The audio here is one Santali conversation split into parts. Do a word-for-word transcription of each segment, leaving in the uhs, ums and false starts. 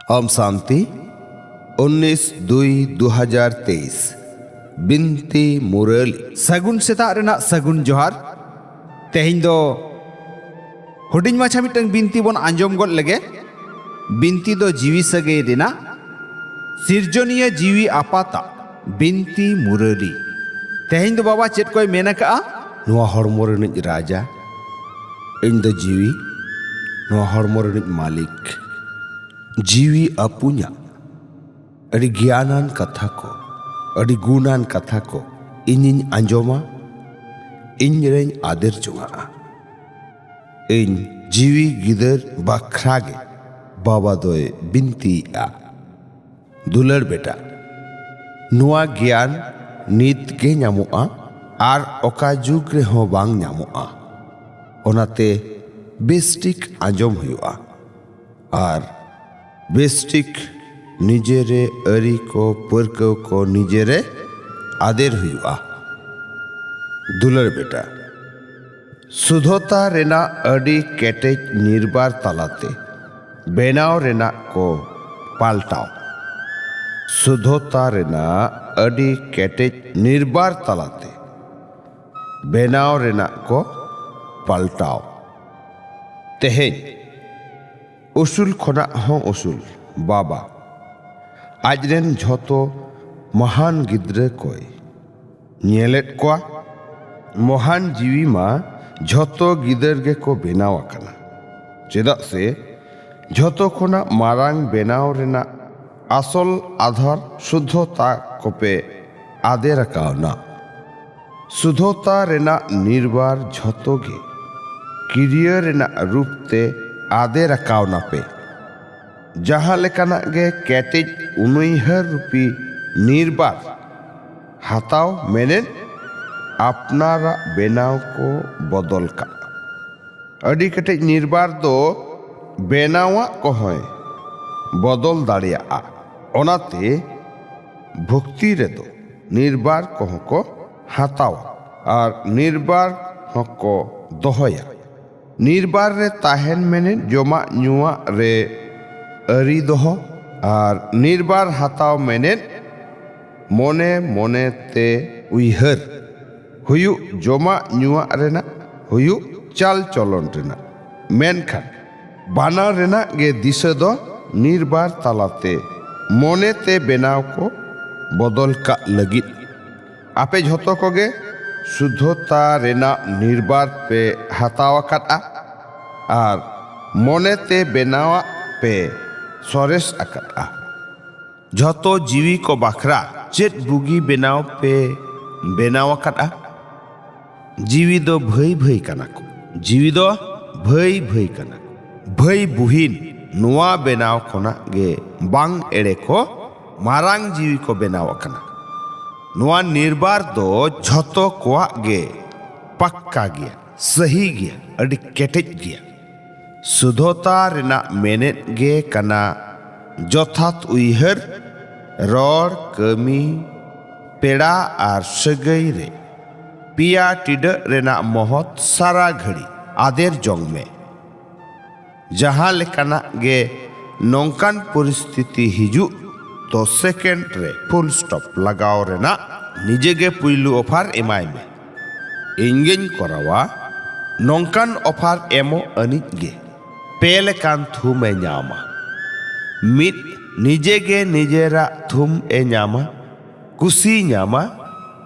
ᱳᱢ ᱥᱟᱱᱛᱤ᱾ ᱩᱱᱤᱥ ᱫᱩᱭ ᱫᱩ ᱦᱟᱡᱟᱨ ᱛᱮᱭᱤᱥ, ᱵᱤᱱᱛᱤ ᱢᱩᱨᱟᱹᱞᱤ᱾ ᱥᱟᱹᱜᱩᱱ ᱥᱮᱛᱟᱜ ᱨᱮᱱᱟᱜ ᱥᱟᱹᱜᱩᱱ ᱡᱚᱦᱟᱨ᱾ ᱛᱮᱦᱮᱧ ᱫᱚ ᱦᱩᱰᱤᱧ ᱢᱟᱪᱷᱟ ᱢᱤᱫᱴᱟᱝ ᱵᱤᱱᱛᱤ ᱵᱚᱱ ᱟᱸᱡᱚᱢ ᱜᱚᱫ ᱞᱮᱜᱮ᱾ ᱵᱤᱱᱛᱤ ᱫᱚ ᱡᱤᱣᱤ ᱥᱟᱹᱜᱟᱹᱭ ᱨᱮᱱᱟᱜ, ᱥᱤᱨᱡᱚᱱᱤᱭᱟᱹ ᱡᱤᱣᱤ ᱟᱯᱟᱛᱟᱜ ᱵᱤᱱᱛᱤ ᱢᱩᱨᱟᱹᱞᱤ᱾ ᱛᱮᱦᱮᱧ ᱫᱚ ᱵᱟᱵᱟ ᱪᱮᱫ ᱠᱚᱭ ᱢᱮᱱ ᱟᱠᱟᱜᱼᱟ? ᱱᱚᱣᱟ ᱦᱚᱲᱢᱚ ᱨᱤᱱᱤᱡ ᱨᱟᱡᱟ, ᱤᱧ ᱫᱚ ᱡᱤᱣᱤ, ᱱᱚᱣᱟ ᱦᱚᱲᱢᱚ ᱨᱤᱱᱤᱡ ᱢᱟᱹᱞᱤᱠ᱾ ᱡᱤᱣᱤ ᱟᱹᱯᱩᱧᱟᱜ ᱟᱹᱰᱤ ᱜᱮᱭᱟᱱᱟᱱ ᱠᱟᱛᱷᱟ ᱠᱚ, ᱟᱹᱰᱤ ᱜᱩᱱᱟᱱ ᱠᱟᱛᱷᱟ ᱠᱚ ᱤᱧᱤᱧ ᱟᱸᱡᱚᱢᱟ, ᱤᱧ ᱨᱮᱧ ᱟᱫᱮᱨ ᱡᱚᱝᱟᱜᱼᱟ᱾ ᱤᱧ ᱡᱤᱣᱤ ᱜᱤᱫᱟᱹᱨ ᱵᱟᱠᱷᱨᱟ ᱜᱮ ᱵᱟᱵᱟ ᱫᱚᱭ ᱵᱤᱱᱛᱤᱭᱮᱜᱼᱟ᱾ ᱫᱩᱞᱟᱹᱲ ᱵᱮᱴᱟ, ᱱᱚᱣᱟ ᱜᱮᱭᱟᱱ ᱱᱤᱛ ᱜᱮ ᱧᱟᱢᱚᱜᱼᱟ ᱟᱨ ᱚᱠᱟ ᱡᱩᱜᱽ ᱨᱮᱦᱚᱸ ᱵᱟᱝ ᱧᱟᱢᱚᱜᱼᱟ᱾ ᱚᱱᱟᱛᱮ ᱵᱮᱥ ᱴᱷᱤᱠ ᱟᱸᱡᱚᱢ ᱦᱩᱭᱩᱜᱼᱟ᱾ ᱟᱨ ᱵᱮᱥ ᱴᱷᱤᱠ ᱱᱤᱡᱮᱨᱮ ᱟᱹᱨᱤ ᱠᱚ, ᱯᱟᱹᱨᱠᱟᱹᱣ ᱠᱚ ᱱᱤᱡᱮᱨᱮ ᱟᱫᱮᱨ ᱦᱩᱭᱩᱜᱼᱟ᱾ ᱫᱩᱞᱟᱹᱲ ᱵᱮᱴᱟ, ᱥᱩᱫᱷᱚᱛᱟ ᱨᱮᱱᱟᱜ ᱟᱹᱰᱤ ᱠᱮᱴᱮᱡ ᱱᱤᱨᱵᱟᱨ ᱛᱟᱞᱟᱛᱮ ᱵᱮᱱᱟᱣ ᱨᱮᱱᱟᱜ ᱠᱚ ᱯᱟᱞᱴᱟᱣ᱾ ᱥᱩᱫᱷᱚᱛᱟ ᱨᱮᱱᱟᱜ ᱟᱹᱰᱤ ᱠᱮᱴᱮᱡ ᱱᱤᱨᱵᱟᱨ ᱛᱟᱞᱟᱛᱮ ᱵᱮᱱᱟᱣ ᱨᱮᱱᱟᱜ ᱠᱚ ᱯᱟᱞᱴᱟᱣ᱾ ᱛᱮᱦᱮᱧ ᱩᱥᱩᱞ ᱠᱷᱚᱱᱟᱜ ᱦᱚᱸ ᱩᱥᱩᱞ ᱵᱟᱵᱟ ᱟᱡᱨᱮᱱ ᱡᱷᱚᱛᱚ ᱢᱚᱦᱟᱱ ᱜᱤᱫᱽᱨᱟᱹ ᱠᱚᱭ ᱧᱮᱞᱮᱫ ᱠᱚᱣᱟ᱾ ᱢᱚᱦᱟᱱ ᱡᱤᱣᱤ ᱢᱟ ᱡᱷᱚᱛᱚ ᱜᱤᱫᱟᱹᱨ ᱜᱮᱠᱚ ᱵᱮᱱᱟᱣ ᱟᱠᱟᱱᱟ, ᱪᱮᱫᱟᱜ ᱥᱮ ᱡᱷᱚᱛᱚ ᱠᱷᱚᱱᱟᱜ ᱢᱟᱨᱟᱝ ᱵᱮᱱᱟᱣ ᱨᱮᱱᱟᱜ ᱟᱥᱚᱞ ᱟᱫᱷᱟᱨ ᱥᱩᱫᱷᱚᱛᱟ ᱠᱚᱯᱮ ᱟᱫᱮᱨ ᱟᱠᱟᱣᱱᱟ᱾ ᱥᱩᱫᱷᱚᱛᱟ ᱨᱮᱱᱟᱜ ᱱᱤᱨᱵᱟᱨ ᱡᱷᱚᱛᱚ ᱜᱮ ᱠᱤᱨᱤᱭᱟᱹ ᱨᱮᱱᱟᱜ ᱨᱩᱯ ᱛᱮ ᱟᱫᱮᱨ ᱟᱠᱟᱣᱱᱟᱯᱮ᱾ ᱡᱟᱦᱟᱸ ᱞᱮᱠᱟᱱᱟᱜ ᱜᱮ ᱠᱮᱴᱮᱡ ᱩᱱᱩᱭᱦᱟᱹᱨ ᱨᱩᱯᱤ ᱱᱤᱨᱵᱟᱨ ᱦᱟᱛᱟᱣ ᱢᱮᱱᱮᱫ ᱟᱯᱱᱟᱨᱟᱜ ᱵᱮᱱᱟᱣ ᱠᱚ ᱵᱚᱫᱚᱞ ᱠᱟᱜ᱾ ᱟᱹᱰᱤ ᱠᱮᱴᱮᱡ ᱱᱤᱨᱵᱟᱨ ᱫᱚ ᱵᱮᱱᱟᱣᱟᱜ ᱠᱚᱦᱚᱸᱭ ᱵᱚᱫᱚᱞ ᱫᱟᱲᱮᱭᱟᱜᱼᱟ᱾ ᱚᱱᱟᱛᱮ ᱵᱷᱚᱠᱛᱤ ᱨᱮᱫᱚ ᱱᱤᱨᱵᱟᱨ ᱠᱚᱦᱚᱸ ᱠᱚ ᱦᱟᱛᱟᱣᱟ ᱟᱨ ᱱᱤᱨᱵᱟᱨ ᱦᱚᱸᱠᱚ ᱫᱚᱦᱚᱭᱟ᱾ ᱱᱤᱨᱵᱟᱨ ᱨᱮ ᱛᱟᱦᱮᱱ ᱢᱮᱱᱮᱫ ᱡᱚᱢᱟᱜ ᱧᱩᱣᱟᱜ ᱨᱮ ᱟᱹᱨᱤ ᱫᱚᱦᱚ ᱟᱨ ᱱᱤᱨᱵᱟᱨ ᱦᱟᱛᱟᱣ ᱢᱮᱱᱮᱫ ᱢᱚᱱᱮ ᱢᱚᱱᱮ ᱛᱮ ᱩᱭᱦᱟᱹᱨ, ᱦᱩᱭᱩᱜ ᱡᱚᱢᱟᱜ ᱧᱩᱣᱟᱜ ᱨᱮᱱᱟᱜ, ᱦᱩᱭᱩᱜ ᱪᱟᱞ ᱪᱚᱞᱚᱱ ᱨᱮᱱᱟᱜ᱾ ᱢᱮᱱᱠᱷᱟᱱ ᱵᱟᱱᱟᱨ ᱨᱮᱱᱟᱜ ᱜᱮ ᱫᱤᱥᱟᱹ ᱫᱚ ᱱᱤᱨᱵᱟᱨ ᱛᱟᱞᱟᱛᱮ ᱢᱚᱱᱮ ᱛᱮ ᱵᱮᱱᱟᱣ ᱠᱚ ᱵᱚᱫᱚᱞ ᱠᱟᱜ ᱞᱟᱹᱜᱤᱫ᱾ ᱟᱯᱮ ᱡᱷᱚᱛᱚ ᱠᱚᱜᱮ ᱥᱩᱫᱽᱫᱷᱚᱛᱟ ᱨᱮᱱᱟᱜ ᱱᱤᱨᱵᱟᱨ ᱯᱮ ᱦᱟᱛᱟᱣ ᱟᱠᱟᱫᱼᱟ ᱟᱨ ᱢᱚᱱᱮ ᱛᱮ ᱵᱮᱱᱟᱣᱟᱜ ᱯᱮ ᱥᱚᱨᱮᱥ ᱟᱠᱟᱫᱼᱟ᱾ ᱡᱷᱚᱛᱚ ᱡᱤᱣᱤ ᱠᱚ ᱵᱟᱠᱷᱨᱟ ᱪᱮᱫ ᱵᱩᱜᱤ ᱵᱮᱱᱟᱣ ᱯᱮ ᱵᱮᱱᱟᱣ ᱟᱠᱟᱫᱼᱟ? ᱡᱤᱣᱤ ᱫᱚ ᱵᱷᱟᱹᱭ ᱵᱷᱟᱹᱭ ᱠᱟᱱᱟ ᱠᱚ᱾ ᱡᱤᱣᱤ ᱫᱚ ᱵᱷᱟᱹᱭ ᱵᱷᱟᱹᱭ ᱠᱟᱱᱟ ᱠᱚ᱾ ᱵᱷᱟᱹᱭ ᱵᱩᱦᱤᱱ ᱱᱚᱣᱟ ᱵᱮᱱᱟᱣ ᱠᱷᱚᱱᱟᱜ ᱜᱮ ᱵᱟᱝ ᱮᱲᱮ ᱠᱚ ᱢᱟᱨᱟᱝ ᱡᱤᱣᱤ ᱠᱚ ᱵᱮᱱᱟᱣ ᱟᱠᱟᱱᱟ᱾ ᱱᱚᱣᱟ ᱱᱤᱨᱵᱟᱨ ᱫᱚ ᱡᱷᱚᱛᱚ ᱠᱚᱣᱟᱜ ᱜᱮ ᱯᱟᱠᱠᱟ ᱜᱮᱭᱟ, ᱥᱟᱹᱦᱤ ᱜᱮᱭᱟ, ᱟᱹᱰᱤ ᱠᱮᱴᱮᱡ ᱜᱮᱭᱟ᱾ ᱥᱩᱫᱷᱚᱛᱟ ᱨᱮᱱᱟᱜ ᱢᱮᱱᱮᱫ ᱜᱮ ᱠᱟᱱᱟ ᱡᱚᱛᱷᱟᱛ ᱩᱭᱦᱟᱹᱨ, ᱨᱚᱲ, ᱠᱟᱹᱢᱤ, ᱯᱮᱲᱟ ᱟᱨ ᱥᱟᱹᱜᱟᱹᱭ ᱨᱮ ᱯᱮᱭᱟ ᱴᱤᱰᱟᱹᱜ ᱨᱮᱱᱟᱜ ᱢᱚᱦᱚᱛ ᱥᱟᱨᱟ ᱜᱷᱟᱹᱲᱤ ᱟᱫᱮᱨ ᱡᱚᱝ ᱢᱮ᱾ ᱡᱟᱦᱟᱸ ᱞᱮᱠᱟᱱᱟᱜ ᱜᱮ ᱱᱚᱝᱠᱟᱱ ᱯᱚᱨᱤᱥᱛᱷᱤᱛᱤ ᱦᱤᱡᱩᱜ ᱛᱚ ᱥᱮᱠᱮᱱᱰ ᱨᱮ ᱯᱷᱩᱞ ᱥᱴᱚᱯ ᱞᱟᱜᱟᱣ ᱨᱮᱱᱟᱜ ᱱᱤᱡᱮ ᱜᱮ ᱯᱩᱭᱞᱩ ᱚᱯᱷᱟᱨ ᱮᱢᱟᱭ ᱢᱮ᱾ ᱤᱧ ᱜᱮᱧ ᱠᱚᱨᱟᱣᱟ ᱱᱚᱝᱠᱟᱱ ᱚᱯᱷᱟᱨ ᱮᱢᱚᱜ ᱟᱹᱱᱤᱡ ᱜᱮ ᱯᱮ ᱞᱮᱠᱟᱱ ᱛᱷᱩᱢ ᱮ ᱧᱟᱢᱟ᱾ ᱢᱤᱫ, ᱱᱤᱡᱮ ᱜᱮ ᱱᱤᱡᱮᱨᱟᱜ ᱛᱷᱩᱢ ᱮ ᱧᱟᱢᱟ, ᱠᱩᱥᱤᱭ ᱧᱟᱢᱟ᱾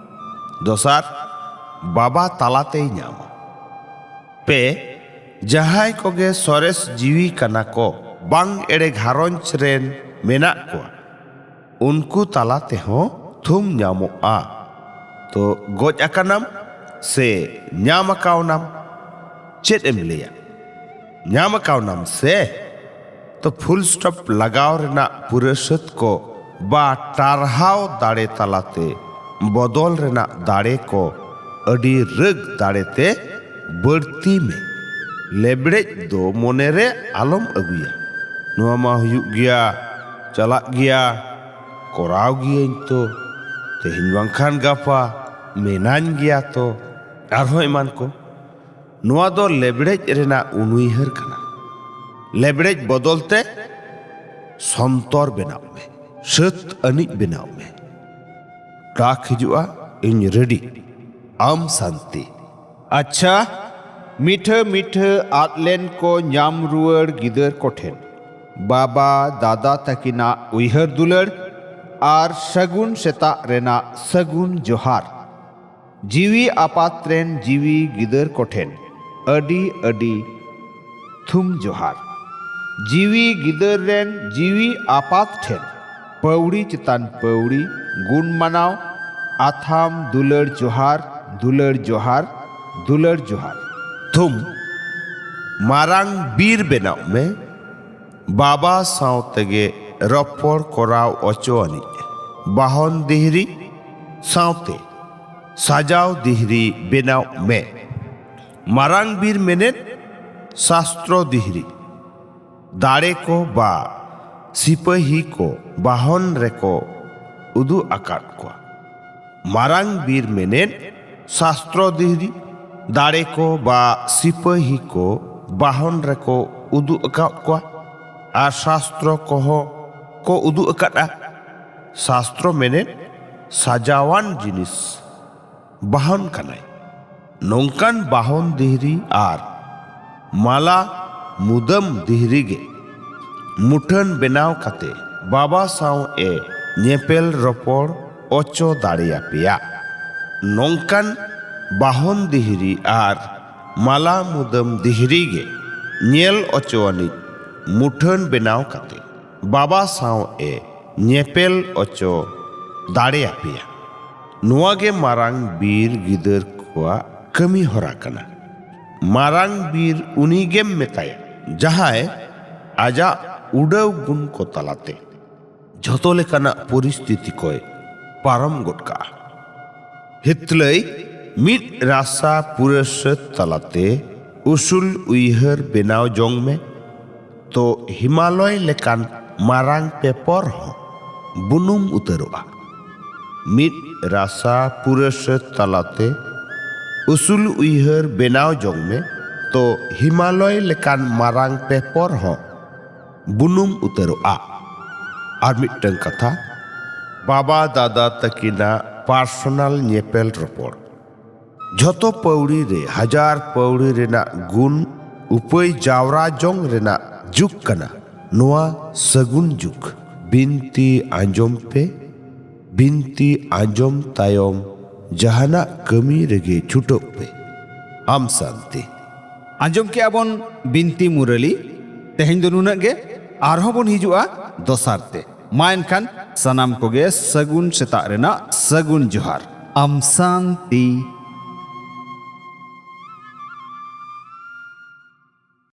ᱫᱚᱥᱟᱨ, ᱵᱟᱵᱟ ᱛᱟᱞᱟᱛᱮᱭ ᱧᱟᱢᱟ᱾ ᱯᱮ, ᱡᱟᱦᱟᱸᱭ ᱠᱚᱜᱮ ᱥᱚᱨᱮᱥ ᱡᱤᱣᱤ ᱠᱟᱱᱟ ᱠᱚ, ᱵᱟᱝ ᱮᱲᱮ ᱜᱷᱟᱨᱚᱸᱡᱽ ᱨᱮᱱ ᱢᱮᱱᱟᱜ ᱠᱚᱣᱟ, ᱩᱱᱠᱩ ᱛᱟᱞᱟ ᱛᱮᱦᱚᱸ ᱛᱷᱩᱢ ᱧᱟᱢᱚᱜᱼᱟ᱾ ᱛᱚ ᱜᱚᱡ ᱟᱠᱟᱱᱟᱢ ᱥᱮ ᱧᱟᱢ ᱟᱠᱟᱣᱱᱟᱢ? ᱪᱮᱫ ᱮᱢ ᱞᱟᱹᱭᱟ? ᱧᱟᱢ ᱟᱠᱟᱣᱱᱟᱢ ᱥᱮ? ᱛᱚ ᱯᱷᱩᱞ ᱥᱴᱚᱯ ᱞᱟᱜᱟᱣ ᱨᱮᱱᱟᱜ ᱯᱩᱨᱟᱹ ᱥᱟᱹᱛ ᱠᱚ ᱵᱟ ᱴᱟᱨᱦᱟᱣ ᱫᱟᱲᱮ ᱛᱟᱞᱟᱛᱮ ᱵᱚᱫᱚᱞ ᱨᱮᱱᱟᱜ ᱫᱟᱲᱮ ᱠᱚ ᱟᱹᱰᱤ ᱨᱟᱹᱜᱽ ᱫᱟᱲᱮᱛᱮ ᱵᱟᱹᱲᱛᱤ ᱢᱮ᱾ ᱞᱮᱵᱲᱮᱡ ᱫᱚ ᱢᱚᱱᱮᱨᱮ ᱟᱞᱚᱢ ᱟᱹᱜᱩᱭᱟ, "ᱱᱚᱣᱟ ᱢᱟ ᱦᱩᱭᱩᱜ ᱜᱮᱭᱟ, ᱪᱟᱞᱟᱜ ᱜᱮᱭᱟ, ᱠᱚᱨᱟᱣ ᱜᱤᱭᱟᱹᱧ ᱛᱚ, ᱛᱮᱦᱮᱧ ᱵᱟᱝᱠᱷᱟᱱ ᱜᱟᱯᱟ, ᱢᱮᱱᱟᱧ ᱜᱮᱭᱟ ᱛᱚ", ᱟᱨᱦᱚᱸ ᱮᱢᱟᱱ ᱠᱚ᱾ ᱱᱚᱣᱟ ᱫᱚ ᱞᱮᱵᱲᱮᱡ ᱨᱮᱱᱟᱜ ᱩᱱᱩᱭᱦᱟᱹᱨ ᱠᱟᱱᱟ᱾ ᱞᱮᱵᱲᱮᱡ ᱵᱚᱫᱚᱞ ᱛᱮ ᱥᱚᱱᱛᱚᱨ ᱵᱮᱱᱟᱣ ᱢᱮ, ᱥᱟᱹᱛ ᱟᱹᱱᱤᱡ ᱵᱮᱱᱟᱣ ᱢᱮ᱾ ᱰᱟᱠ ᱦᱤᱡᱩᱜᱼᱟ, ᱤᱧ ᱨᱮᱰᱤ᱾ ᱟᱢ ᱥᱟᱱᱛᱤ᱾ ᱟᱪᱪᱷᱟ, ᱢᱤᱴᱷᱟᱹ ᱢᱤᱴᱷᱟᱹ ᱟᱫ ᱞᱮᱱ ᱠᱚ ᱧᱟᱢ ᱨᱩᱣᱟᱹᱲ ᱜᱤᱫᱟᱹᱨ ᱠᱚᱴᱷᱮᱱ ᱵᱟᱵᱟ ᱫᱟᱫᱟ ᱛᱟᱹᱠᱤᱱᱟᱜ ᱩᱭᱦᱟᱹᱨ ᱫᱩᱞᱟᱹᱲ ᱟᱨ ᱥᱟᱹᱜᱩᱱ ᱥᱮᱛᱟᱜ ᱨᱮᱱᱟᱜ ᱥᱟᱹᱜᱩᱱ ᱡᱚᱦᱟᱨ᱾ ᱡᱤᱣᱤ ᱟᱯᱟᱛ ᱨᱮᱱ ᱡᱤᱣᱤ ᱜᱤᱫᱟᱹᱨ ᱠᱚᱴᱷᱮᱱ ᱟᱹᱰᱤ ᱟᱹᱰᱤ ᱛᱷᱩᱢ ᱡᱚᱦᱟᱨ᱾ ᱡᱤᱣᱤ ᱜᱤᱫᱟᱹᱨ ᱨᱮᱱ ᱡᱤᱣᱤ ᱟᱯᱟᱛ ᱴᱷᱮᱱ ᱯᱟᱹᱣᱲᱤ ᱪᱮᱛᱟᱱ ᱯᱟᱹᱣᱲᱤ ᱜᱩᱱ ᱢᱟᱱᱟᱣ, ᱟᱛᱷᱟᱢ ᱫᱩᱞᱟᱹᱲ ᱡᱚᱦᱟᱨ, ᱫᱩᱞᱟᱹᱲ ᱡᱚᱦᱟᱨ, ᱫᱩᱞᱟᱹᱲ ᱡᱚᱦᱟᱨ᱾ ᱛᱷᱩᱢ, ᱢᱟᱨᱟᱝ ᱵᱤᱨ ᱵᱮᱱᱟᱣ ᱢᱮ, ᱵᱟᱵᱟ ᱥᱟᱶ ᱛᱮᱜᱮ ᱨᱚᱯᱚᱲ ᱠᱚᱨᱟᱣ ᱚᱪᱚ ᱟᱹᱱᱤᱡ᱾ ᱵᱟᱦᱚᱱ ᱫᱤᱦᱨᱤ ᱥᱟᱶᱛᱮ ᱥᱟᱡᱟᱣ ᱫᱤᱦᱨᱤ ᱵᱮᱱᱟᱣ ᱢᱮ᱾ ᱢᱟᱨᱟᱝ ᱵᱤᱨ ᱢᱮᱱᱮᱫ ᱥᱟᱥᱛᱨᱚ ᱫᱤᱦᱨᱤ᱾ ᱫᱟᱲᱮ ᱠᱚ ᱵᱟ ᱥᱤᱯᱟᱹᱦᱤ ᱠᱚ ᱵᱟᱦᱚᱱ ᱨᱮᱠᱚ ᱩᱫᱩᱜ ᱟᱠᱟᱫ ᱠᱚᱣᱟ᱾ ᱢᱟᱨᱟᱝ ᱵᱤᱨ ᱢᱮᱱᱮᱫ ᱥᱟᱥᱛᱨᱚ ᱫᱤᱦᱨᱤ᱾ ᱫᱟᱲᱮ ᱠᱚ ᱵᱟ ᱥᱤᱯᱟᱹᱦᱤ ᱠᱚ ᱵᱟᱦᱚᱱ ᱨᱮᱠᱚ ᱩᱫᱩᱜ ᱟᱠᱟᱫ ᱠᱚᱣᱟ ᱟᱨ ᱥᱟᱥᱛᱨᱚ ᱠᱚᱦᱚᱸ ᱠᱚ ᱩᱫᱩᱜ ᱟᱠᱟᱫᱼᱟ᱾ ᱥᱟᱥᱛᱨᱚ ᱢᱮᱱᱮᱫ ᱥᱟᱡᱟᱣᱟᱱ ᱡᱤᱱᱤᱥ ᱵᱟᱦᱚᱱ ᱠᱟᱱᱟᱭ᱾ ᱱᱚᱝᱠᱟᱱ ᱵᱟᱦᱚᱱ ᱫᱤᱦᱨᱤ ᱟᱨ ᱢᱟᱞᱟ ᱢᱩᱫᱟᱹᱢ ᱫᱤᱦᱨᱤ ᱜᱮ ᱢᱩᱴᱷᱟᱹᱱ ᱵᱮᱱᱟᱣ ᱠᱟᱛᱮ ᱵᱟᱵᱟ ᱥᱟᱶ ᱮ ᱧᱮᱯᱮᱞ ᱨᱚᱯᱚᱲ ᱚᱪᱚ ᱫᱟᱲᱮᱭᱟᱯᱮᱭᱟ᱾ ᱱᱚᱝᱠᱟᱱ ᱵᱟᱦᱚᱱ ᱫᱤᱦᱨᱤ ᱟᱨ ᱢᱟᱞᱟ ᱢᱩᱫᱟᱹᱢ ᱫᱤᱦᱨᱤ ᱜᱮ ᱧᱮᱞ ᱚᱪᱚ ᱟᱹᱱᱤᱡ ᱢᱩᱴᱷᱟᱹᱱ ᱵᱮᱱᱟᱣ ᱠᱟᱛᱮ ᱵᱟᱵᱟ ᱥᱟᱶ ᱮ ᱧᱮᱯᱮᱞ ᱚᱪᱚ ᱫᱟᱲᱮᱭᱟᱯᱮᱭᱟ᱾ ᱱᱚᱣᱟ ᱜᱮ ᱢᱟᱨᱟᱝ ᱵᱤᱨ ᱜᱤᱫᱟᱹᱨ ᱠᱚᱣᱟᱜ ᱠᱟᱹᱢᱤ ᱦᱚᱨᱟ ᱠᱟᱱᱟ᱾ ᱢᱟᱨᱟᱝ ᱵᱤᱨ ᱩᱱᱤ ᱜᱮᱢ ᱢᱮᱛᱟᱭᱟ, ᱡᱟᱦᱟᱸᱭ ᱟᱡᱟᱜ ᱩᱰᱟᱹᱣ ᱜᱩᱱ ᱠᱚ ᱛᱟᱞᱟᱛᱮ ᱡᱷᱚᱛᱚ ᱞᱮᱠᱟᱱᱟᱜ ᱯᱚᱨᱤᱥᱛᱷᱤᱛᱤ ᱠᱚᱭ ᱯᱟᱨᱚᱢ ᱜᱚᱫ ᱠᱟᱜᱼᱟ᱾ ᱦᱤᱛᱞᱟᱹᱭ ᱢᱤᱫ ᱨᱟᱥᱟ ᱯᱩᱨᱟᱹ ᱥᱟᱹᱛ ᱛᱟᱞᱟᱛᱮ ᱩᱥᱩᱞ ᱩᱭᱦᱟᱹᱨ ᱵᱮᱱᱟᱣ ᱡᱚᱝ ᱢᱮ, ᱛᱚ ᱦᱤᱢᱟᱞᱚᱭ ᱞᱮᱠᱟᱱ ᱢᱟᱨᱟᱝ ᱯᱮᱯᱚᱨ ᱦᱚᱸ ᱵᱩᱱᱩᱢ ᱩᱛᱟᱹᱨᱚᱜᱼᱟ᱾ ᱢᱤᱫ ᱨᱟᱥᱟ ᱯᱩᱨᱟᱹ ᱥᱟᱹᱛ ᱛᱟᱞᱟᱛᱮ ᱩᱥᱩᱞ ᱩᱭᱦᱟᱹᱨ ᱵᱮᱱᱟᱣ ᱡᱚᱝ ᱢᱮ, ᱛᱚ ᱦᱤᱢᱟᱞᱚᱭ ᱞᱮᱠᱟᱱ ᱢᱟᱨᱟᱝ ᱯᱮᱯᱚᱨ ᱦᱚᱸ ᱵᱩᱱᱩᱢ ᱩᱛᱟᱹᱨᱚᱜᱼᱟ᱾ ᱟᱨ ᱢᱤᱫᱴᱟᱝ ᱠᱟᱛᱷᱟ, ᱵᱟᱵᱟ ᱫᱟᱫᱟ ᱛᱟᱹᱠᱤᱱᱟᱜ ᱯᱟᱨᱥᱚᱱᱟᱞ ᱧᱮᱯᱮᱞ ᱨᱚᱯᱚᱲ᱾ ᱡᱷᱚᱛᱚ ᱯᱟᱹᱣᱲᱤ ᱨᱮ ᱦᱟᱡᱟᱨ ᱯᱟᱹᱣᱲᱤ ᱨᱮᱱᱟᱜ ᱜᱩᱱ ᱩᱯᱟᱹᱭ ᱡᱟᱣᱨᱟ ᱡᱚᱝ ᱨᱮᱱᱟᱜ ᱡᱩᱜᱽ ᱠᱟᱱᱟ ᱱᱚᱣᱟ ᱥᱟᱹᱜᱩᱱ ᱡᱩᱜᱽ᱾ ᱵᱤᱱᱛᱤ ᱟᱸᱡᱚᱢ ᱯᱮ, ᱵᱤᱱᱛᱤ ᱟᱸᱡᱚᱢ ᱛᱟᱭᱚᱢ ᱡᱟᱦᱟᱱᱟᱜ ᱠᱟᱹᱢᱤ ᱨᱮᱜᱮ ᱪᱷᱩᱴᱟᱹᱜ ᱯᱮ᱾ ᱟᱢ ᱥᱟᱱᱛᱤ᱾ ᱟᱸᱡᱚᱢ ᱠᱮᱜᱼᱟ ᱵᱚᱱ ᱵᱤᱱᱛᱤ ᱢᱩᱨᱟᱹᱞᱤ᱾ ᱛᱮᱦᱮᱧ ᱫᱚ ᱱᱩᱱᱟᱹᱜ ᱜᱮ, ᱟᱨᱦᱚᱸ ᱵᱚᱱ ᱦᱤᱡᱩᱜᱼᱟ ᱫᱚᱥᱟᱨ ᱛᱮ᱾ ᱢᱟ ᱮᱱᱠᱷᱟᱱ ᱥᱟᱱᱟᱢ ᱠᱚᱜᱮ ᱥᱟᱹᱜᱩᱱ ᱥᱮᱛᱟᱜ ᱨᱮᱱᱟᱜ ᱥᱟᱹᱜᱩᱱ ᱡᱚᱦᱟᱨ᱾ ᱟᱢ ᱥᱟᱱᱛᱤ᱾